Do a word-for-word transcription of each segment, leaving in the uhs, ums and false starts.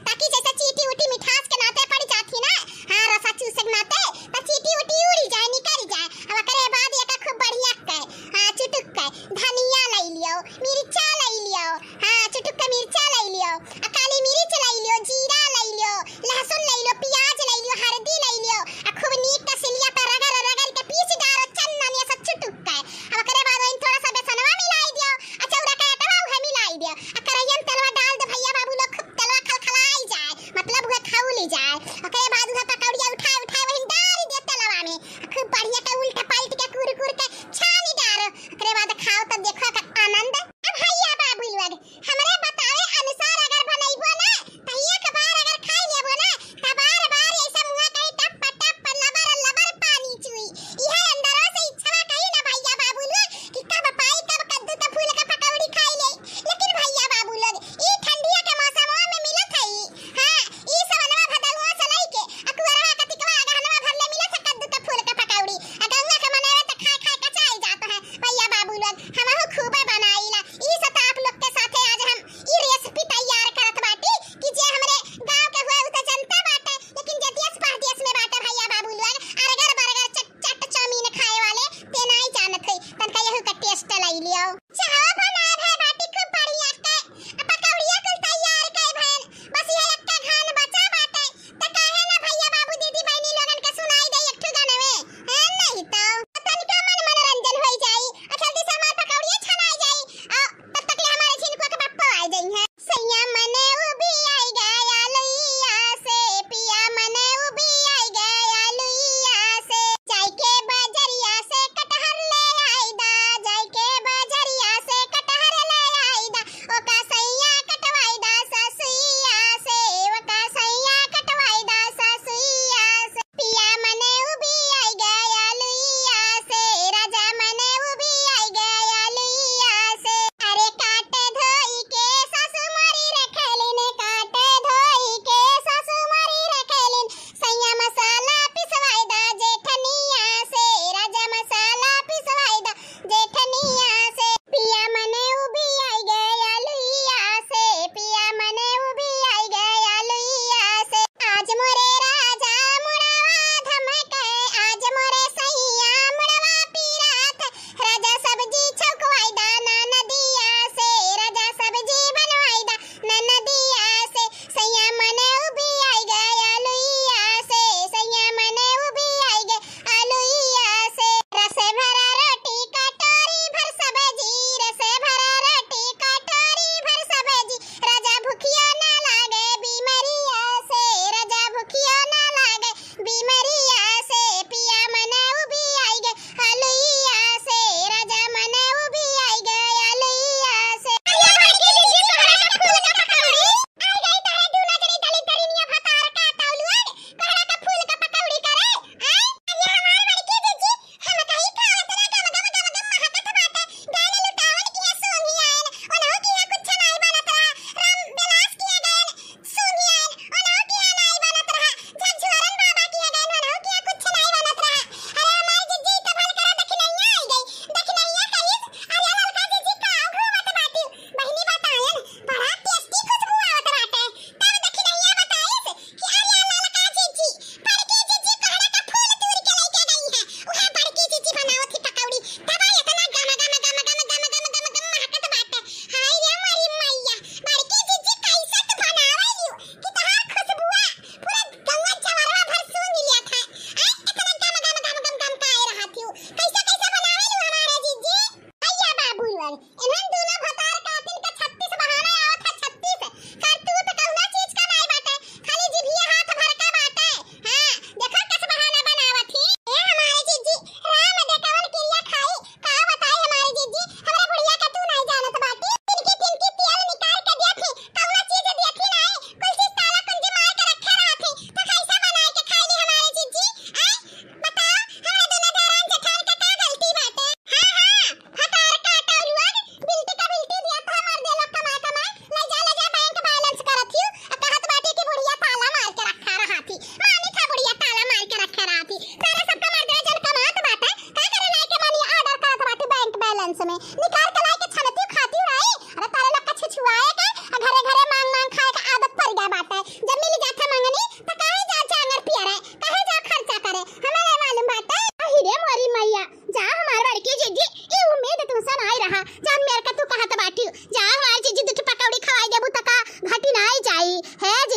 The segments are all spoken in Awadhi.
ताकि जैसे चींटी उटी मिठास के नाते पड़ जाती ना, हाँ, रसा चूसे के नाते, तो चींटी उटी उड़ी जाए, निकल जाए। अब ओकरे बाद एका खूब बढ़िया के, हाँ, चुटुक के धनिया लई लियो, मिर्चा लई लियो, हाँ, चुटुक के मिर्चा लई लियो, आ काली मिर्च लई लियो, जीरा लई लियो, लहसुन लई लियो, प्याज लई लियो, हरदी लई लियो, आ खूब नीक के सिलिया पे रगड़ रगड़ के पीस डारो, चन्ना निया से चुटुक के। अब ओकरे बाद ओहिन थोड़ा सा बेसनवा मिलाई दियो, आ चौरा के आटवा उहे मिलाई दियो, आ करैया में तेलवा डाल दे भैया बाबू लोग, खूब तेलवा खलखलाई जाए, मतलब उहे खाऊ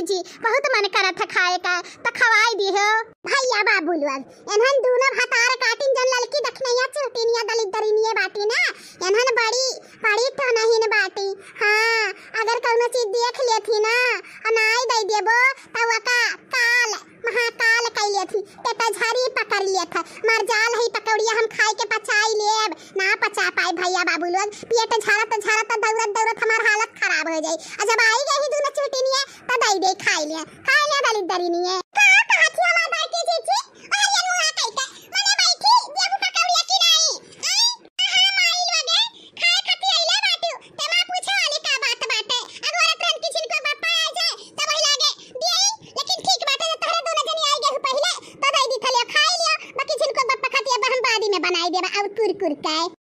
जी, बहुत मन करत है खाए का, त खवाई दिहो। भैया बाबू लोग, एनहन दूनो भतार काटिन जन ललकी दखनैया चुहटिनिया दलिद्दरिनिये बाटी ना, एनहन बड़ी, बड़ी टोनहिन बाटी। हाँ, अगर कउनो चीज देख लेथी ना, आ नाई दइ देबो, त वका काल, महाकाल कइ लेथी, पेट झरी पकड़ लेत है। मर जाल है पकौड़िया हम खाई के पचाई लेब, ना पचा पाए भैया बाबू लोग। पेट झरत झरत दौड़त दौड़त हमार हालत खराब हो जाई। आ जब आई गई दूनो चुहटिनिया, त दइ दे खाई ले, खाई ले दलिद्दरिनिये। का कहत ही हमार बड़की जीजी? अरे मुहा कइके, मने बैठी, गेहूं पकौड़िया की नाई? आई, कहाँ माई लोगे? खाए खातिर अइले बाटू, तेमा पूछे वाली का बात बाटे? अगर औरत रहन किछिन को बापा आ जाए, तब वही लागे दियाई, लेकिन ठीक बाटे, जब तोहरे दोनों जनी आई गेहूं पहिले, तो दई दी थलिया खाई लिया, बाकी छिन को बापा खातिर अब हम बादी में बनाई देबा और कुर कुर के।